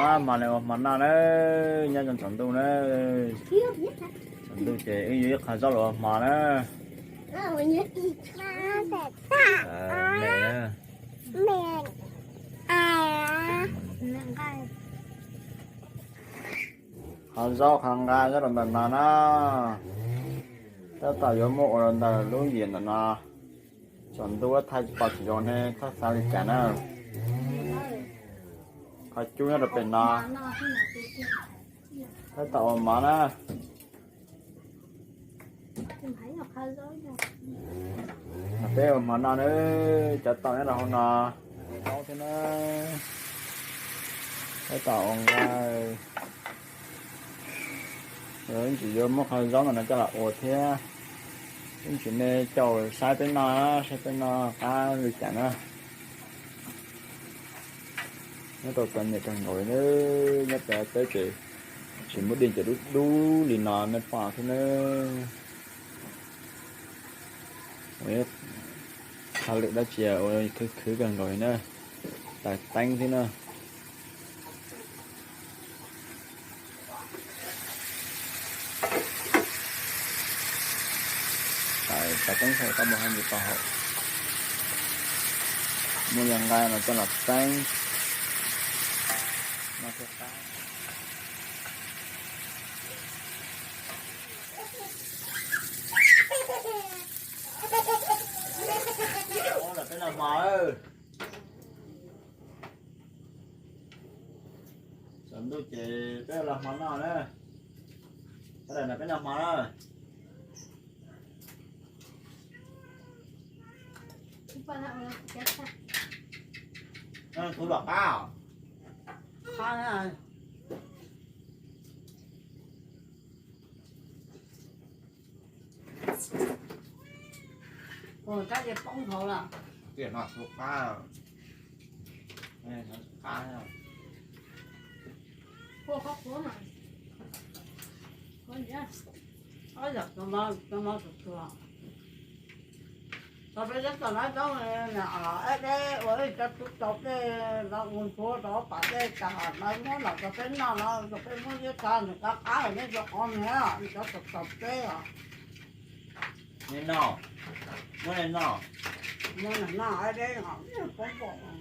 Hmo no ua hmo noj na, nyob rau tsaus ntuj na. Tsaus ntuj ces wb yuav ib qho zaub los ua hmo na. Qho zaub qhov nqa nyob rau ntawm no na. Tab tom yuav muab ua rau ntawm lub yias ntawm no. Tsaus ntuj thaij tsis pom tsis zoo ne, txhob xav li cas na. Qhov cub nyob rau pem no. Tab tom ua mov na. Peb ua mov noj na, cov taum nyob rau hauv no. Zaub thiab na. Tab tom ua nqa. Ib ntsis yuav muab qhov zaub ntawm no coj los ua thiab. Ib ntsis nej caum saib peb noj, saib peb noj qab li cas na. Nyob tau txom nyem kawg nkaus li na, nyob pem teb ces tsis muaj dej ces dub dub li no nej pom thiab na. Hauj lwm dab tsi ua khwv khwv kawg nkaus li na, taws teeb thiab na. Taws teeb thaum koj mus hauj lwm tau hauv, muaj yog nqaij no coj los teeb no thiaj qab. Peb noj hmo, tsaus ntuj ces peb los hmo noj na. Sawv daws nrog peb noj hmo na. Kuv los qab os. Ua kab ces poob hauv lawm. Tiam no tus qab, qab, qhuav qhuav mas, qhuav ntxiv, ob yam cov no, cov no tuag tuag. Tau peb cov tau lawv cov ab deb uas cov tub tau dej los ua ntxhuav rau pam dej tas lawv muab los rau peb noj los rau peb muab ziab tsa nws qab qab neb cov qhov niag cov tau tau dej os. Muab noj, muab noj ab deb os, poob npaum.